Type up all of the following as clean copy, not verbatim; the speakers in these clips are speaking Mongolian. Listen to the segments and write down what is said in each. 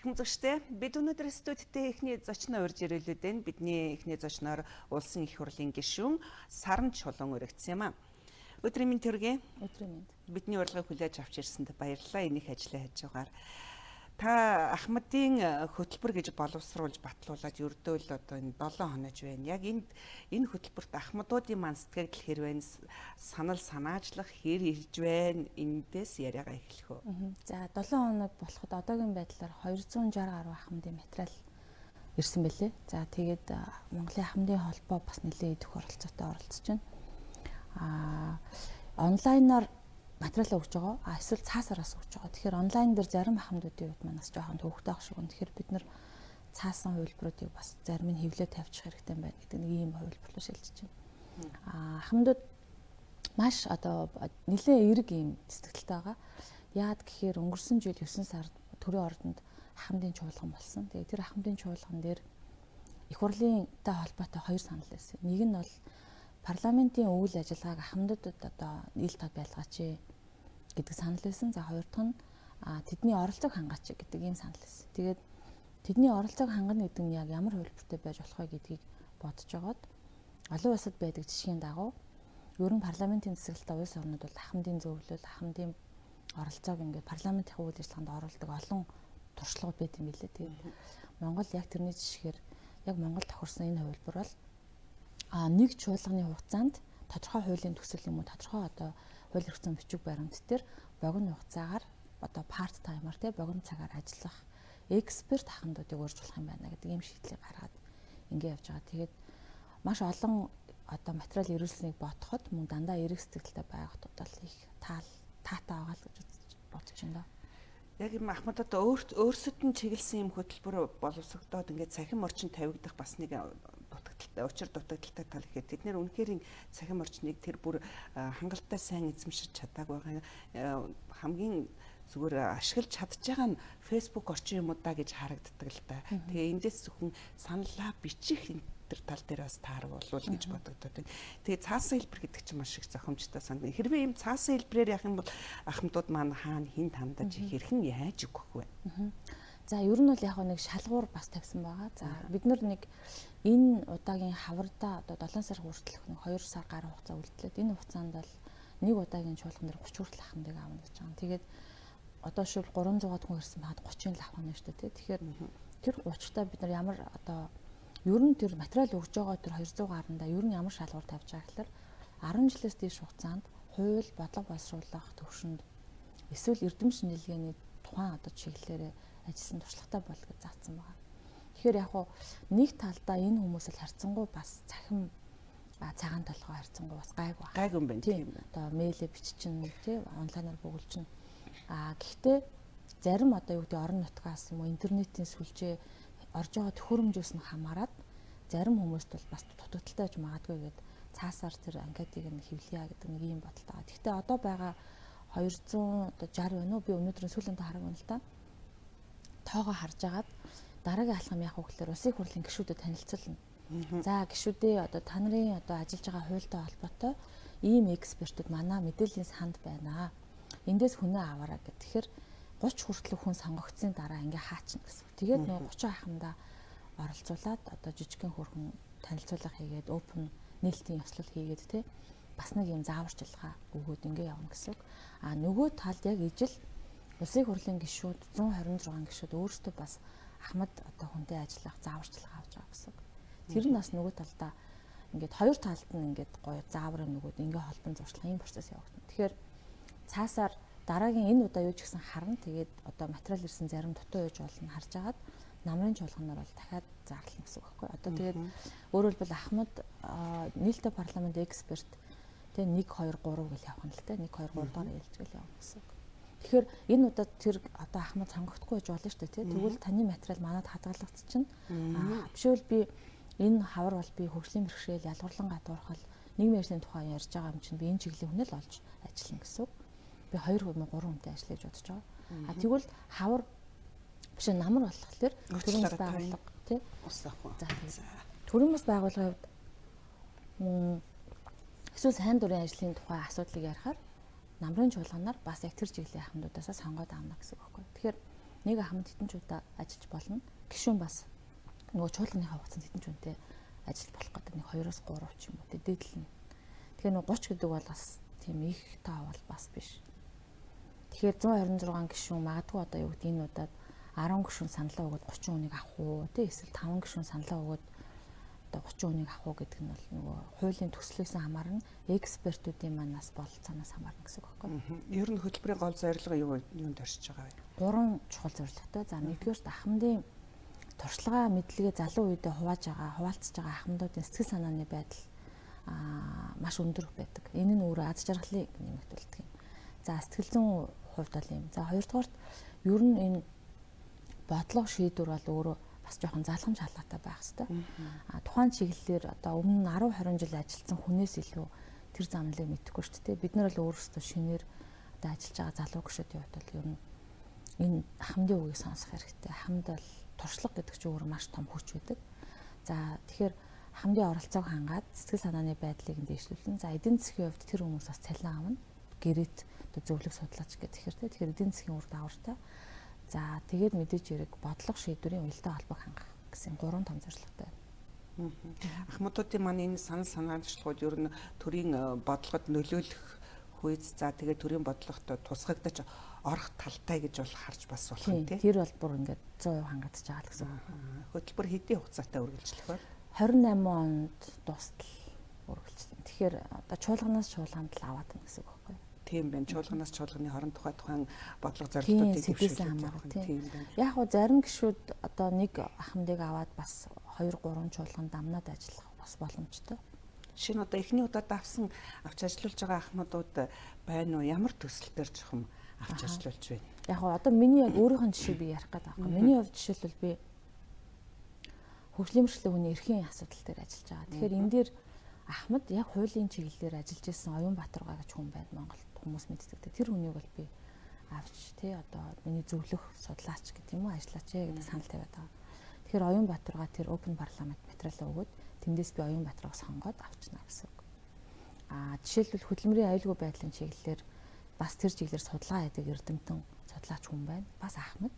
Эрхэм үзэгчдээ, бид өнөөдөр студидтэй эхний зочноо урьж ирээлүүд байна. Бидний эхний зочноор Улсын их хурлын гишүүн Саран Чулуун өргөцсөн юм а. Өдрийн мэнд төргий. Өдрийн мэнд. Бидний урилгыг хүлээж авч ирсэнд баярлалаа. Энийх ажлын хажуугаар та Ахмадын хөтөлбөр гэж боловсруулж батлуулаад ердөөл одоо энэ 7 хонож байна. Яг энд энэ хөтөлбөрт Ахмадуудын маань сэтгэгдэл хэр байна, санал санаачлах хэр ирж байна, эндээс яриагаа эхлэх үү. За, 7 хоног болоход одоогийн байдлаар 260 гаруй Ахмадын материал ирсэн бэлээ. За, тэгээд Монголын Ахмадын холбоо бас нэлээд идэх оролцоотой оролцож байна. Онлайнаар материал өгж байгаа. Эсвэл цаасаараас өгж байгаа. Тэгэхээр онлайн дээр зарим ахмадуудын хувьд манаас жоохон төвөгтэй ах шиг байна. Тэгэхээр бид нар цаасан хувилбаруудыг бас зарим нь хэвлээ тавьчих хэрэгтэй байна гэдэг нэг ийм хувилбар руу шилжиж байна. Ахмадууд маш одоо нэлээд эерэг ийм сэтгэлтэй байгаа. Яад гэхээр өнгөрсөн жил 9 сард төрийн ордонд ахмадын чуулган болсон. Тэгээд тэр ахмадын чуулган дээр их хурлынтай холбоотой хоёр санал байсан. Нэг нь бол парламентын үйл ажиллагааг ахмадуудад одоо ил тод байлгаач гэдэг санал байсан. За, хоёр дахь нь тэдний оролцоог хангаач гэдэг ийм санал байсан. Тэгээд тэдний оролцоог хангана гэдэг нь яг ямар хувилбартай байж болох вэ гэдгийг бодож байгаад олон улсад байдаг жишгийн дагуу ер нь парламентын засаглалтай улс орнууд бол ахмадын зөвлөл, ахмадын оролцоог ингээд парламентын үйл ажиллагаанд оруулдаг олон туршлагууд байт юм билээ. Тэгээд Монгол яг тэрний жишгээр яг Монгол тохирсон энэ хувилбар бол нэг чуулганы хугацаанд тодорхой хуулийн төсөл юм уу тодорхой одоо хууль эрх зүйн бичиг баримт дээр богино хугацаагаар одоо part timer те богино цагаар ажиллах эксперт ахмадуудыг урьж болох юм байна гэдэг ийм шийдлийг гаргаад ингэ явж байгаа. Тэгээд маш олон одоо материал ирүүлсэнийг бодоход мөн дандаа эерэг сэтгэлтэй байгаад бол их таал таатай байгаа л гэж бодож байна. Яг юм ахмадад өөрсдөд нь чиглэсэн юм хөтөлбөр боловсрогдоод ингээд цахим орчин тавигдах бас нэг дутагдaltaй, учир дутагдaltaй тал гэхэд тэд нэр үнэхээр цахим орчныг тэр бүр хангалттай сайн эзэмшиж чадаагүй байгаа. Хамгийн зүгээр ашиглаж чадж байгаа нь Facebook орчин юм уу да гэж харагддаг л да. Тэгээ эндээс зөвхөн саналаа бичих тэр тал дээр бас таарвал гэж бодогдоод байна. Тэгээ цаасан хэлбэр гэдэг чинь маш их зохимжтой санагдана. Хэрвээ ийм цаасан хэлбэрээр явах юм бол ахмадууд маань хаана хинт хандаж хэрхэн яаж өгөх вэ? За, ер нь бол яг нэг шалгуур бас тавьсан байгаа. За, бид нар нэг энэ удаагийн хаврдаа одоо 7 сар хүртэлх нэг 2 сар гаруй хугацаа үлдлээд энэ хугацаанд бол нэг удаагийн чуулган дээр 30 хүртэл ахмадыг авна гэж байгаа. Тэгээд одоо шил 300-аад хүн ирсэн байхад 30-ын л авах нь шүү дээ. Тэгэхээр тэр 30-таа бид нар ямар одоо ер нь тэр материал өгж байгаа тэр 200 гарандаа ер нь ямар шалгуур тавьж байгаа гэхээр 10 жилээс дээш хугацаанд хууль бодлого боловсруулах төвшөнд эсвэл эрдэм шинжилгээний тухайн одоо чиглэлээр ажилласан туршлагатай бол гэж заасан байгаа. Тэгэхээр яг хуу нэг талдаа энэ хүмүүс л харьцангуй бас цахим цагаан толгой харьцангуй бас гайгүй байна. Гайгүй юм байна тийм. Одоо мэйлээ биччин тий онлайнаар бөглөж. Гэхдээ зарим одоо юу гэдэг орон нутгаас юм уу интернетийн сүлжээ орж байгаа төхөөрөмжөөс нь хамаарат зарим хүмүүст бол бас дутагдaltaй байж магадгүй гээд цаасаар тэр анкетыг нь хэвлэе гэдэг нэг ийм бодолтой байгаа. Гэхдээ одоо байгаа 200 одоо 60 байна уу? Би өнөөдрийн сүүлийн хараг байна л да. Тоогоо харж агаад дараагийн алхам яах вэ гэхээр улсын хурлын гишүүдэд танилцуулна. За, гишүүдээ одоо та нарын одоо ажиллаж байгаа хуультай холбоотой ийм экспертүүд манай мэдээллийн санд байна. Эндээс хүнээ аваарай гэх. Тэгэхээр 30 хүртэл хүн сонгогдсны дараа ингээ хаачна гэсэн. Тэгээд нөгөө 30 ахмадаа оролцуулаад одоо жижигхэн хөрхөн танилцуулга хийгээд open нээлтийн ёслол хийгээд те бас нэг юм зааварчилгаа өгөөд ингээ явна гэсэн үг. А нөгөө талд яг ижил улсын хурлын гишүүд 126 гишүүд өөрсдөө бас ахмад одоо хүнтэй ажиллах зааварчилгаа авч байгаа гэсэн үг. Тэр нь бас нөгөө талдаа ингээд хоёр талд нь ингээд гоё заавар нөгөөд ингээ холбон зуршлах ийм процесс явагдана. Тэгэхээр цаасаар дараагийн энэ удаа юу ч гэсэн харна. Тэгээд одоо материал ирсэн зарим дутуу байж болно харж агаад намрын чуулганаар бол дахиад зарлана гэсэн үг байхгүй. Одоо тэгээд өөрөөр хэлбэл Ахмад нийлтэй парламент эксперт тэг 1 2 3 гэл явах нь л те 1 2 3 дахь ээлж гэл явах гэсэн үг. Тэгэхээр энэ удаа тэр одоо Ахмад сонгогдохгүй байж болно шүү дээ тий. Тэгвэл таны материал манад хадгалагдчихна. Бишвэл би энэ хавар бол би хөгжлийн бэрхшээл, ялгуурлан гадуурхал, нийгмийн ажлын тухай ярьж байгаа юм чинь би энэ чиглэлийн хүнэл олж ажиллана гэсэн үг. Би 2 хүн 3 хүнтэй ажиллая гэж бодож байгаа. А тэгвэл хавар биш намар болохоор төрийн бас байгууллага тий ус авах. За, төрийн бас байгууллагын хувьд эсвэл сайн дурын ажлын тухай асуудлыг ярихаар намрын чуулганаар бас яг тэр чиглэлийн ахмадуудаасаа сонгоод авна гэсэн үг байхгүй. Тэгэхээр Нэг ахмад хэдэн ч удаа ажиллаж болно. Гишүүн бас нөгөө чуулганыхаа хугацаанд хэдэн ч хүнтэй ажиллаж болох гэдэг нэг 2-оос 3 ч юм уу тэ дээдл нь. Тэгэхээр нөгөө 30 гэдэг бол бас тийм их тоо бол бас биш. Тэгэхээр 126 гишүүн магадгүй одоо юу гэдэг энэ удаад 10 гишүүн саналаа өгөөд 30 хүнийг авах уу тий эсвэл 5 гишүүн саналаа өгөөд одоо 30 хүнийг авах уу гэдэг нь бол нөгөө хуулийн төслөөс хамаарна, экспертүүдийн маань бас бололцооноос хамаарна гэсэн үг байхгүй. Ер нь хөтөлбөрийн гол зорилго юунд оршиж байгаа вэ? Гурван чухал зорилготой. За нэгдүгээрт ахмадын туршлага мэдлэгээ залуу үедээ хувааж байгаа, хуваалцж байгаа ахмадуудын сэтгэл санааны байдал маш өндөр байдаг. Энэ нь өөрөө аз жаргалыг нэмэгдүүлдэг юм. За сэтгэл зүйн хувьд бол юм. За хоёрдугаарт ер нь энэ бодлого шийдвэр бол өөрөө бас жоохон залхамж халаатай байх хэвээр. Тухайн чиглэлээр одоо өмнө нь 10 20 жил ажилласан хүнээс илүү тэр замлыг мэдэхгүй шүү дээ. Бид нар л өөрсдөө шинээр одоо ажиллаж байгаа залуу гүшүүдийн хувьд бол ер нь энэ ахмадын үгийг сонсох хэрэгтэй. Ахмад бол туршлага гэдэг чинь өөр маш том хүч байдаг. За тэгэхээр ахмадын оролцоог хангаад сэтгэл санааны байдлыг нь дэвшлүүлнэ. За эдийн засгийн хувьд тэр хүмүүс бас цалин авна. Гэрэт одоо зөвлөх судлаач гэх тэгэхээр тэ. Тэгэхээр эдийн засгийн үр дагавартай. За тэгээд мэдээж хэрэг бодлого шийдвэрийн уялдаа холбоог хангах гэсэн гурван том зорилготой байна. Ахмадуудын маань энэ санал санаачлагууд ер нь төрийн бодлогод нөлөөлөх хүйц, за тэгээд төрийн бодлогот тусгагдаж орох талтай гэж бол харж бас болох юм тий. Тэр бол бүр ингээд 100% хангагдаж байгаа л гэсэн. Хөтөлбөр хэдийн хугацаатай үргэлжлэх вэ? 28 онд дуустал үргэлжлэнэ. Тэгэхээр одоо чуулганаас чуулганд л аваад байна гэсэн үг байхгүй юу? Тийм байна. Чуулганаас чуулганы хорон тухай тухайн бодлого зорилтуудыг дэвшүүлж явах юм. Тийм байна. Яг гоо зарим гишүүд одоо нэг ахмадыг аваад бас 2 3 чуулганд дамнаад ажиллах бас боломжтой. Шинэ одоо эхний удаад авч ажиллуулж байгаа ахмадууд байна уу? Ямар төсөл төр чухам авч ажиллуулж байна? Яг гоо одоо миний яг өөрийнх нь жишээ би ярих гэдэг байхгүй. Миний хувьд жишээлбэл би хөгжлийн мэргэжлийн хүний эрхийн асуудал дээр ажиллаж байгаа. Тэгэхээр энэ дээр Ахмад яг хуулийн чиглэлээр ажиллаж исэн Оюун Батаргаа гэж хүн байна Монголд хүмүүс мэддэг. Тэр хүнийг бол би авч тий одоо миний зөвлөх судлаач гэдэг юм уу ажиллаач гэдэг санал тавиад байгаа. Тэгэхээр Оюун Батаргаа тэр Open Parliament материалаа өгөөд тэндээс би Оюун Батаргааг сонгоод авчна гэсэн үг. Жишээлбэл хөдөлмөрийн аюулгүй байдлын чиглэлээр бас тэр чиглэлээр судалгаа хийдэг эрдэмтэн судлаач хүн байна. Бас Ахмад.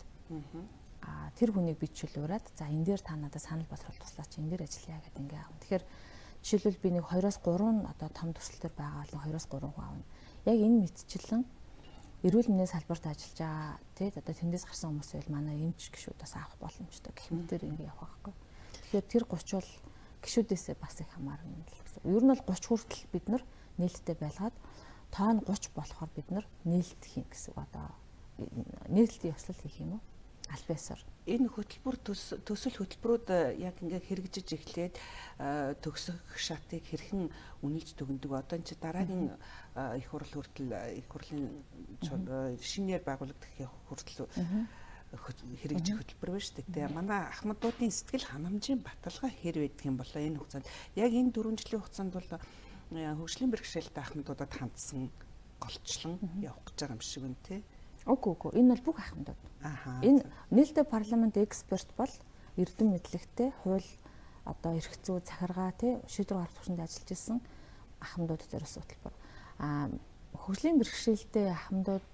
Тэр хүнийг би жишээлбэл за энэ дээр та надад санал болгох туслаач, энэ дээр ажиллая гэдэг ингээ аав. Тэгэхээр жишээлбэл би нэг 2-оос 3 одоо том төсөл төр байгаа бол 2-оос 3 хүн аавна. Яг энэ мэтчлэн эрүүл мэндийн салбарт ажиллаж байгаа тий одоо тэндээс гарсан хүмүүс байл манай эмч гişүүд бас авах боломжтой гэх мэтэр ингээ явах байхгүй. Тэгэхээр тэр 30 бол гişүүдээсээ бас их хамаарна л гэсэн. Ер нь бол 30 хүртэл бид нар нээлттэй байлгаад тоон 30 болохоор бид нар нээлт хийн гэсэн одоо нээлтийн ёслол хийх юм уу? Аль биесээр. Энэ хөтөлбөр төсөл хөтөлбөрүүд яг ингээ хэрэгжиж эхлээд төгсөх шатыг хэрхэн үнэлж дүгнэдэг? Одоо энэ чи дараагийн их хурл хүртэл их хурлын шинээр байгуулагдах хүртэл хэрэгжих хөтөлбөр байна шүү дээ. Манай ахмадуудын сэтгэл ханамжийн баталгаа хэр байдаг юм болоо энэ хугацаанд? Яг энэ 4 жилийн хугацаанд бол хөгжлийн бэрхшээлтэй ахмадуудад хандсан голчлон явах гэж байгаа юм шиг байна тий. Үгүй. Энэ бол бүх ахмадууд. Энэ нээлттэй парламент эксперт бол эрдэм мэдлэгтэй хууль одоо эрх зүй захиргаа тий шийдвэр гаргах түвшинд ажиллаж исэн ахмадуудад зориулсан хөтөлбөр. Хөгжлийн бэрхшээлтэй ахмадууд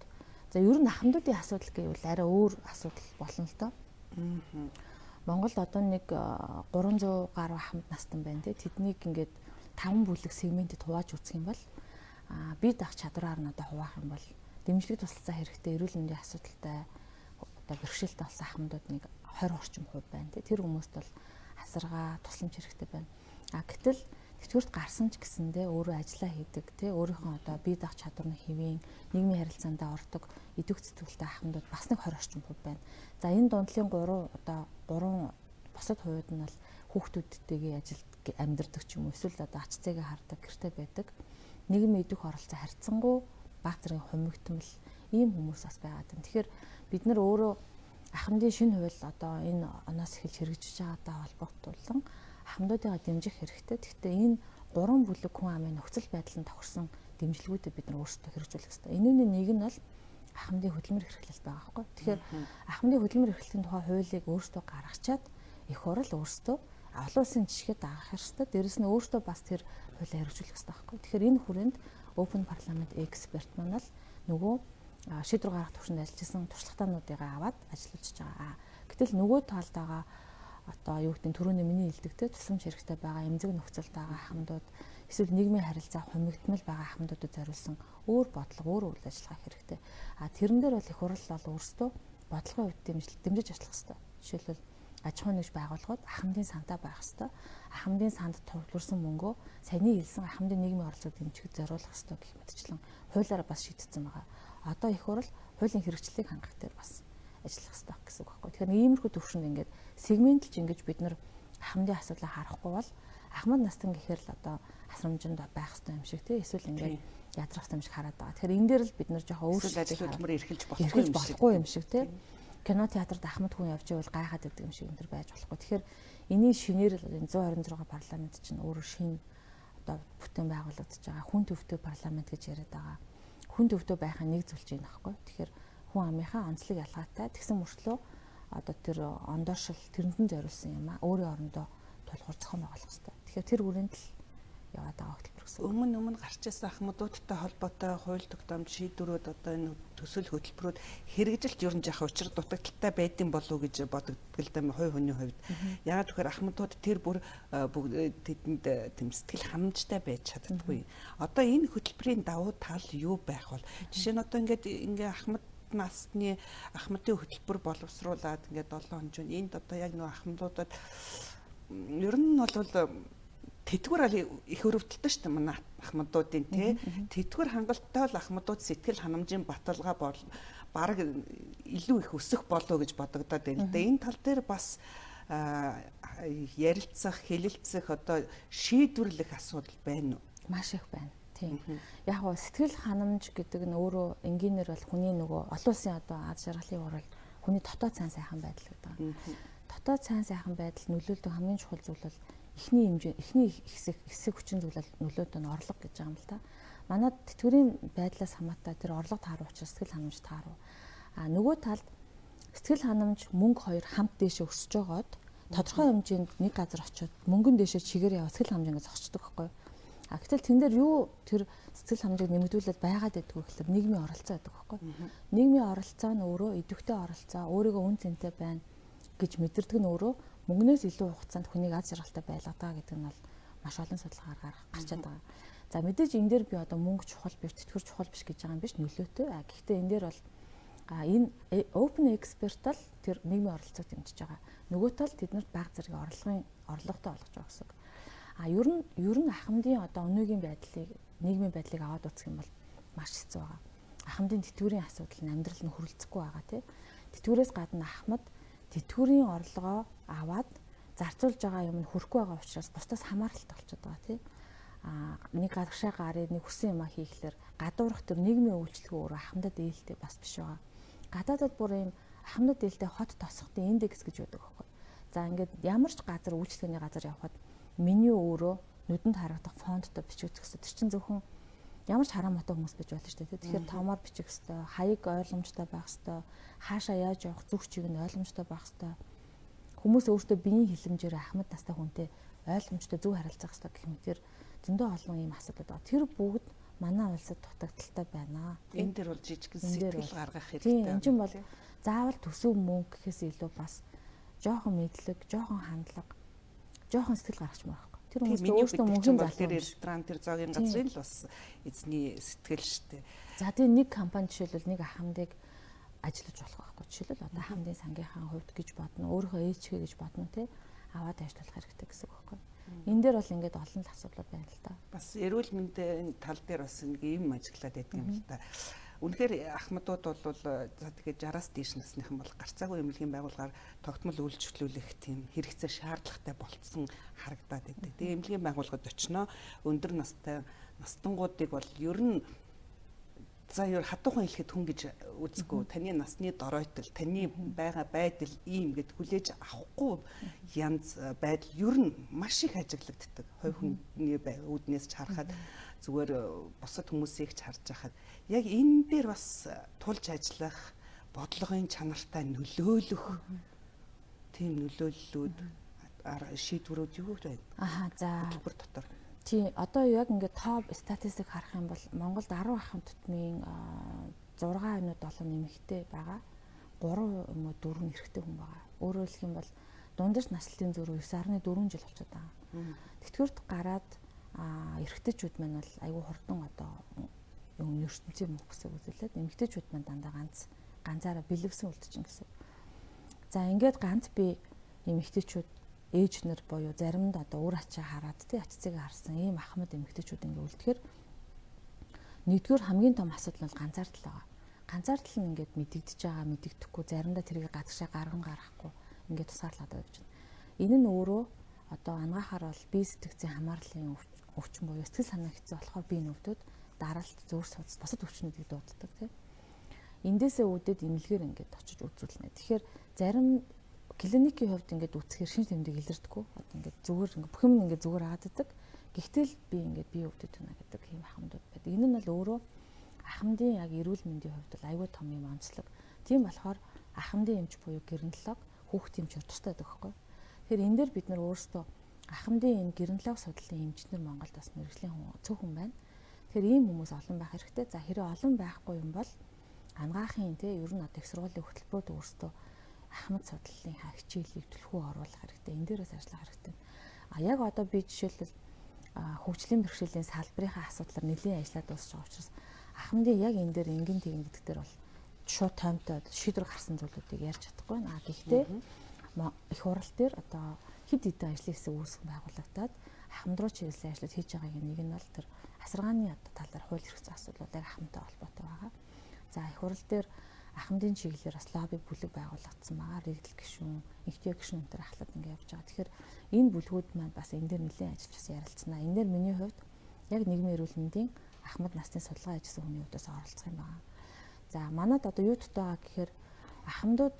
за ер нь ахмадуудын асуудал гэвэл арай өөр асуудал болно л доо. Монголд одоо нэг 300 гаруй ахмад настан байна тий. Тэднийг ингээд 5 бүлэг сегментэд хувааж үзэх юм бол бие даах чадвараар нь одоо хуваах юм бол дэмжлэг тусалцаа хэрэгтэй эрүүл мэндийн асуудалтай одоо бэрхшээлтэй болсон ахмадууд нэг 20 орчим хувь байна тий. Тэр хүмүүст бол асаргаа тусламж хэрэгтэй байна. Гэтэл тэтгэврт гарсан ч гэсэндээ өөрөө ажиллаа хийдэг тий. Өөрийнхөө одоо бие даах чадвар нь хэвийн нийгмийн харилцаанд ордог идэвх зүтгэлтэй ахмадууд бас нэг 20 орчим хувь байна. За энэ дундлын 3 одоо 3 бусад хувьд нь бол хүүхдүүдтэйгээ ажилд амьдардаг ч юм уу эсвэл одоо ач зээгээ хардаг гэрте байдаг. Нийгмийн идэвх оролцоо харьцангуй баг зэргийн хумигтмал ийм хүмүүс бас байгаад байна. Тэгэхээр бид нар өөрөө ахмадын шинэ хууль одоо энэ оноос эхэлж хэрэгжиж байгаатай холбогдуулан ахмадуудыгаа дэмжих хэрэгтэй. Гэхдээ энэ гурван бүлэг хүн амын нөхцөл байдал нь тохирсон дэмжлэгүүдээ бид нар өөрсдөө хэрэгжүүлэх хэрэгтэй. Энүүний нэг нь бол ахмадын хөдөлмөр эрхлэлт байгаа байхгүй. Тэгэхээр ахмадын хөдөлмөр эрхлэлийн тухай хуулийг өөрсдөө гаргачаад их хурл өөрсдөө олон улсын жишгээ дагах ёстой. Дээрэс нь өөрсдөө бас тэр хуулиа хэрэгжүүлэх ёстой байхгүй. Тэгэхээр энэ хүрээнд Open Parliament expert маань л нөгөө шийдвэр гаргах түвшинд ажиллаж исэн туршлагатайнуудыг аваад ажиллуулж байгаа. Гэтэл нөгөө талд байгаа одоо юу гэдэг нь түрүүний миний хэлдэг те тусламж хэрэгтэй байгаа эмзэг нөхцөлд байгаа ахмадууд эсвэл нийгмийн харилцаа хумигдмал байгаа ахмадуудад зориулсан өөр бодлого, өөр үйл ажиллагаа хэрэгтэй. А тэрэн дээр бол их хурал бол өөрсдөө бодлогын хувьд дэмжиж ажиллах хэрэгтэй. Жишээлбэл аж ахуйн нэгж байгууллагууд ахмадын сантай байх хэрэгтэй. Ахмадын санд төвлөрсөн мөнгөө саяны хэлсэн ахмадын нийгмийн оролцоог дэмжихэд зориулах хэрэгтэй гэх мэтчлэн хуулиараа бас шийдэгдсэн байгаа. Одоо их хурал хуулийн хэрэгжлийг хангах дээр бас ажиллах хэрэгтэй гэсэн үг байхгүй. Тэгэхээр иймэрхүү төвшөнд ингээд сегментэлж ингэж бид нар ахмадын асуудлыг харахгүй бол ахмад настан гэхээр л одоо хасрамжинд байх хэрэгтэй юм шиг тий эсвэл ингээд ядрах юм шиг хараад байгаа. Тэгэхээр энэ дээр л бид нар жоохон өөрчлөлт ажил хөдөлмөр эрхэлж болохгүй юм шиг тий. Кино театрт ахмад хүн явж байвал гайхаад байдаг юм шиг энэ төр байж болохгүй. Тэгэхээр энийг шинээр л энэ 126 парламент чинь өөрөө шинэ одоо бүтэн байгуулагдаж байгаа хүн төвтэй парламент гэж яриад байгаа. Хүн төвтэй байх нь нэг зүйл чинь байхгүй. Тэгэхээр хүн амынхаа онцлог ялгаатай тэгсэн мөртлөө одоо тэр ондоошил тэрэнд нь зориулсан юм а өөрийн орондоо тулгуур зохион байгуулах хэрэгтэй. Тэгэхээр тэр хүрээнд л яваад байгаа хөтөлбөр гэсэн. Өмнө гарч ирсэн ахмадуудтай холбоотой хууль тогтоомж шийдвэрүүд одоо энэ төсөл хөтөлбөрүүд хэрэгжилт ер нь яхаа учир дутагдaltaй байдсан болов уу гэж бодогддог л да хувь хүний хувьд. Яагаад гэхээр ахмадууд тэр бүр тэдэнд тэм сэтгэл ханамжтай байж чаддаггүй. Одоо энэ хөтөлбөрийн давуу тал юу байх вэ? Жишээ нь одоо ингээд ингээ ахмад насны ахмадын хөтөлбөр боловсруулад ингээд 7 хоног энд одоо яг нөгөө ахмадуудад ер нь бол тэдгүүр ал их өрөвдөлтөө шүү дээ манай ахмадуудын тий. Тэдгүүр хангалттай бол ахмадууд сэтгэл ханамжийн баталгаа бол бараг илүү их өсөх болов гэж бодогдоод байна л да. Энэ тал дээр бас ярилцах, хэлэлцэх одоо шийдвэрлэх асуудал байна уу? Маш их байна. Тийм. Яг гоо сэтгэл ханамж гэдэг нь өөрөө энгийнээр бол хүний нөгөө олон улсын одоо аз жаргалын урал хүний дотоод сайн сайхан байдал гэдэг. Дотоод сайн сайхан байдал нөлөөлдөг хамгийн чухал зүйл бол эхний хэмжээ, эхний хэсэг хүчин зүйл бол нөлөөдөө нь орлого гэж байгаа юм л та. Манай тэтгэврийн байдлаас хамаатай тэр орлого тааруу учраас сэтгэл ханамж тааруу. А нөгөө талд сэтгэл ханамж мөнгө хоёр хамт дээшээ өсөж байгаад тодорхой хэмжээнд нэг газар очиод мөнгөн дээшээ чигээр яваа сэтгэл ханамж ингэ зогсчдөг байхгүй юу? А гэтэл тэн дээр юу тэр сэтгэл ханамжийг нэмэгдүүлээд байгаад байдгүй гэхэлэр нийгмийн оролцоо байдаг байхгүй юу? Нийгмийн оролцоо нь өөрөө идэвхтэй оролцоо, өөрийгөө үн цэнтэй байна гэж мэдэрдэг нь өөрөө мөнгнөөс илүү хугацаанд хүнийг аз жаргалтай байлгадаг гэдэг нь бол маш олон судалгаагаар гарчаад байгаа. За мэдээж энэ дээр би одоо мөнгө чухал биш, тэтгэвэр чухал биш гэж байгаа юм биш нөлөөтэй. А гэхдээ энэ дээр бол энэ open expert л тэр нийгмийн оролцоог дэмжиж байгаа. Нөгөө тал тэднэрт баг зэрэг орлогын орлоготой болгож байгаа гэсэн үг. А ер нь ахмадын одоо өнөөгийн байдлыг нийгмийн байдлыг аваад үзэх юм бол маш хэцүү байгаа. Ахмадын тэтгэврийн асуудал нь амьдрал нь хүрэлцэхгүй байгаа тий. Тэтгэврээс гадна ахмад тэтгэврийн орлогоо аваад зарцуулж байгаа юм нь хүрэхгүй байгаа учраас бусдаас хамааралтай болчиход байгаа тий. А нэг гадагшаа гарыг нэг хүссэн юмаа хийхлээр гадуурх тэр нийгмийн үйлчлэгээ өөрөө ахмадад ээлтэй бас биш байгаа. Гадаадад бүр ийм ахмадад ээлтэй хот тосготын индекс гэж байдаг байхгүй. За ингээд ямар ч газар үйлчлэгээний газар явхад меню өөрөө нүдэнд харагдах фонттой бичигдэх хэрэгтэй. Тэр чинь зөвхөн ямар ч хараа мотой хүмүүс байж болно шүү дээ. Тэгэхээр томоор бичих хэрэгтэй, хаяг ойлгомжтой байх хэрэгтэй, хаашаа яаж явах зүг чиг нь ойлгомжтой байх хэрэгтэй. Хүмүүс өөртөө биеийн хилэмжээр ахмад настай хүнтэй ойлгомжтой зөв харилцах хэрэгтэй гэх мэтэр зөндөө олон ийм асуудал байгаа. Тэр бүгд манай улсад дутагдaltaй байна. Энэ дээр бол жижигхэн сэтгэл гаргах хэрэгтэй. Тийм, энэ чинь бол заавал төсөв мөнгө гэхээс илүү бас жоохон мэдлэг, жоохон хандлага, жоохон сэтгэл гаргах юм байна. Тэр хүмүүс өөрсдөө мөнхийн залуу тэр ресторан тэр зоогийн газрын л бас эзний сэтгэл штэ. За тийм нэг компани жишээлбэл нэг ахмадыг ажиллаж болох байхгүй. Жишээлбэл одоо ахмадын сангийнхаа хувьд гэж бодно, өөрийнхөө ээжгээ гэж бодно тий аваад ажиллах хэрэгтэй гэсэн үг байхгүй. Энэ дээр бол ингээд олон л асуудлууд байна л та. Бас эрүүл мэндийн тал дээр бас нэг юм ажиглаад байдаг юм л та. Үнэхээр ахмадууд бол за тэгээд 60-аас дээш насныхан бол гарцаагүй эмнэлгийн байгууллагаар тогтмол үйлчлүүлэх тийм хэрэгцээ шаардлагатай болцсон харагдаад байдаг. Тэгээд эмнэлгийн байгууллагад очино өндөр настай настангуудыг бол ер нь за ер хатуухан хэлэхэд хүн гэж үзэхгүй таны насны доройтол таны байгаа байдал ийм гэд хүлээж авахгүй янз байдал ер нь маш их ажиглагддаг. Хувь хүний үүднээс ч харахад зүгээр бусад хүмүүсийг ч харж байхад яг энэ дээр бас тулж ажиллах бодлогын чанартай нөлөөлөх тийм нөлөөллүүд шийдвэрүүд юу байна? Аха за хөтөлбөр дотор. Тийм одоо яг ингээд топ статистик харах юм бол Монголд 10 ахуйн тутмын 6 юм уу 7 нэмэгтэй байгаа. 3 юм уу 4 нь эрэгтэй хүн байгаа. Өөрөөр хэлэх юм бол дундаж наслалтын зөрүү 9.4 жил болчиход байгаа. Тэтгэврт гараад эрэгтэйчүүд маань бол айгүй хурдан одоо юм ертөнцийн мөнх гэсэн үзүүлээд эмэгтэйчүүд маань дандаа ганцаараа бэлэвсэн үлдчихин гэсэн. За ингээд ганц би эмэгтэйчүүд ээж нар буюу заримд одоо үр ачаа хараад тий ач цэгээ харсан ийм ахмад эмэгтэйчүүд ингээд үлдэхээр нэгдүгээр хамгийн том асуудал нь ганцаардал байгаа. Ганцаардал нь ингээд мэдэгдэж байгаа мэдэгдэхгүй заримдаа тэрийг гадагшаа гарган гаргахгүй ингээд тусгаарлаад байж байна. Энэ нь өөрөө одоо ангаахаар бол бие сэтгцийн хамаарлын өвчин буюу сэтгэл санаа хэцүү болохоор бие нүвдөд даралт зөөр судас бусад өвчнүүдийг дууддаг тийм. Эндээсээ үүдээд эмнэлгээр ингээд очиж үзүүлнэ. Тэгэхээр зарим клиникийн хувьд ингээд үзэхээр шинж тэмдэг илэрдэггүй. Одоо ингээд зүгээр ингээд бүх юм ингээд зүгээр ааддаг. Гэхдээ л би ингээд бие өвдөд байна гэдэг ийм ахмадууд байдаг. Энэ нь бол өөрөө ахмадын яг эрүүл мэндийн хувьд бол айгүй том юм онцлог. Тийм болохоор ахмадын эмч буюу геронтолог хүүхдийн эмч тустай байдаг байхгүй. Тэгэхээр энэ дээр бид нар өөрсдөө ахмадын энэ геронтолог судлалын эмчнэр Монголд бас мэрэгжлийн хүн цөөхөн байна. Тэгэхээр ийм хүмүүс олон байх хэрэгтэй. За хэрэг олон байхгүй юм бол ангаахын тий ер нь одоо их сургуулийн хөтөлбөрүүд өөрсдөө ахмад судлалын хичээлийг түлхүү оруулах хэрэгтэй. Энэ дээрээс ажиллах хэрэгтэй. А яг одоо би жишээлбэл хөгжлийн бэрхшээлийн салбарынхаа асуудлаар нэлээд ажиллаад дуусч байгаа учраас ахмадын яг энэ дээр ингэн тэгэн гэдэг дээр бол шууд тоймтой шийдвэр гарсан зүйлүүдийг ярьж чадахгүй байна. А гэхдээ их хурал дээр одоо хэд хэдэн ажлын хэсэг үүсгэн байгуулагдаад ахмад руу чиглэсэн ажлууд хийж байгаагийн нэг нь бол тэр асаргааны одоо талаар хууль эрх зүйн асуудлууд яг ахмадтай холбоотой байгаа. За их хурал дээр ахмадын чиглэлээр бас лобби бүлэг байгуулагдсан байгаа. Рэгдэл гишүүн, инхтээ гишүүн энэ төр ахлаад ингэ явж байгаа. Тэгэхээр энэ бүлгүүд маань бас энэ дээр нэлээд ажиллаж бас ярилцсанаа. Энэ дээр миний хувьд яг нийгмийн эрүүл мэндийн ахмад насны судалгаа хийжсэн хүний хувьдаас оролцох юм байна. За манад одоо юу дутуу байгаа гэхээр ахмадууд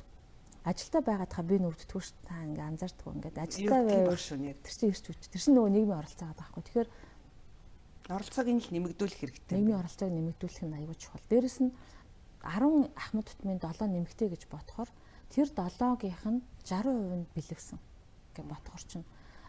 ажилдаа байгаад хаа би нүвддэггүй ш та ингээ анзаардаггүй ингээд ажилдаа байвал тэр чинь ирч үуч. Тэр чинь нөгөө нийгмийн оролцоо байгаа байхгүй. Тэгэхээр оролцоог нь л нэмэгдүүлэх хэрэгтэй. Нийгмийн оролцоог нэмэгдүүлэх нь аюул чухал. Дээрэс нь 10 ахмад тутмын 7 нэмэгтэй гэж бодохоор тэр 7-гийнх нь 60% нь бэлэвсэн гэж бодохоор чинь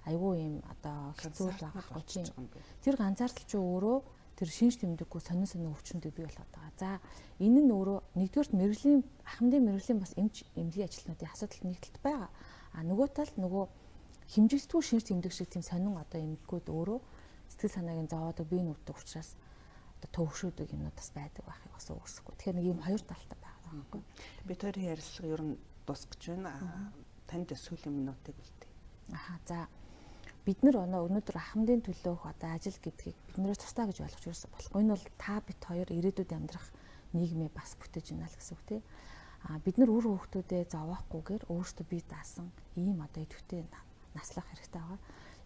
айгүй юм одоо хэцүү байгаа байхгүй. Тэр ганцаардал чи өөрөө тэр шинж тэмдэггүй сонин сонин өвчнүүдийг бий болгоод байгаа. За энэ нь өөрөө нэгдүгээрт мэрэгжлийн ахмадын мэрэгжлийн бас эмч эмнэлгийн ажилтнуудын асуудал нэгдэлт байгаа. А нөгөө талд нөгөө хэмжигддэггүй шинж тэмдэг шиг тийм сонин одоо эмнэлгүүд өөрөө сэтгэл санааг нь зовоодог, бие нүддэг учраас одоо төвшөөдөг юмнууд бас байдаг байхыг бас үүсэхгүй. Тэгэхээр нэг юм хоёр талтай байгаа байхгүй. Бид хоёрын ярилцлага ер нь дуусах гэж байна. Танд сүүлийн минутыг үлдээе. Аха за бид нар өнөөдөр ахмадын төлөөх одоо ажил гэдгийг биднээс тусдаа гэж ойлгож ерөөсөө болохгүй. Энэ бол та бит хоёр ирээдүйд амьдрах нийгмээ бас бүтээж байна л гэсэн үг тий. А бид нар үр хүүхдүүдээ зовоохгүйгээр өөрсдөө бие даасан ийм одоо идэвхтэй наслах хэрэгтэй байгаа.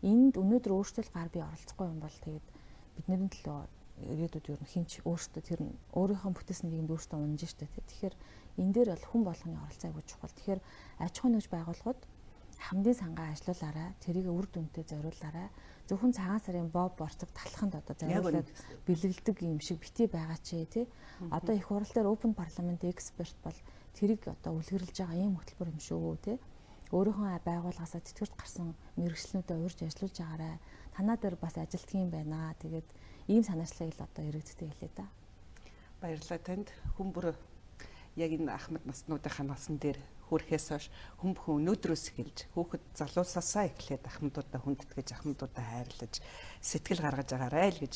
Энд өнөөдөр өөрсдөө л гар бие оролцохгүй юм бол тэгээд бидний төлөө ирээдүйд ер нь хинч өөрсдөө тэр өөрийнхөө бүтээсэн нийгэмд өөрсдөө унж штэ тий. Тэгэхээр энэ дээр бол хүн болгоны оролцоо айгүй чухал. Тэгэхээр аж ахуйн нэгж байгууллагууд хамдын сангаа ажилуулаарай. Тэрийг үр дүнтэй зориулаарай. Зөвхөн цагаан сарын боб борцог талханд одоо зориулаад бэлгэлдэг юм шиг бити байгаа ч тий. Одоо их хурал дээр Open Parliament expert бол тэрийг одоо үлгэрлэж байгаа ийм хөтөлбөр юм шүү тий. Өөрийнхөө байгууллагаасаа тэтгэврт гарсан мэрэгчлэнүүдэд урьж ажиллуулж байгаарай. Танаа дээр бас ажилтдаг юм байна. Тэгээд ийм санаачлалыг л одоо иргэдтэй хэлээ да. Баярлалаа танд. Хүн бүр яг энэ ахмад наснуудынхаа насан дээр хүрэхээс хойш хүн бүхэн өнөөдрөөс эхэлж хүүхэд залуусаасаа эхлээд ахмадуудаа хүндэтгэж ахмадуудаа хайрлаж сэтгэл гаргаж агаарай л гэж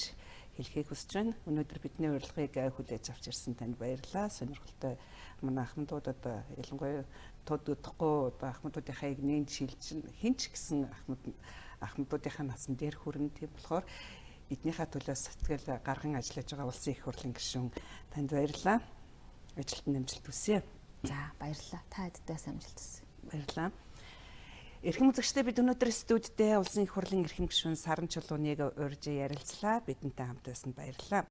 хэлхийг хүсэж байна. Өнөөдөр бидний урилгыг хүлээж авч ирсэн танд баярлалаа. Сонирхолтой манай ахмадууд одоо ялангуяа тод удахгүй одоо ахмадуудынхаа эгнээн шилжин хинч гэсэн ахмадуудынхаа насан дээр хүрнэ. Тийм болохоор эднийхээ төлөө сэтгэл гарган ажиллаж байгаа улсын их хурлын гишүүн танд баярлалаа. Ажилд нь амжилт хүсье. За баярлалаа. Та хэддээс амжилт хүсье. Баярлалаа. Эрхэм үзэгчдээ бид өнөөдөр студидээ улсын их хурлын эрхэм гишүүн Саран Чулууныг урьж ярилцлаа. Бидэнтэй хамт байсанд баярлалаа.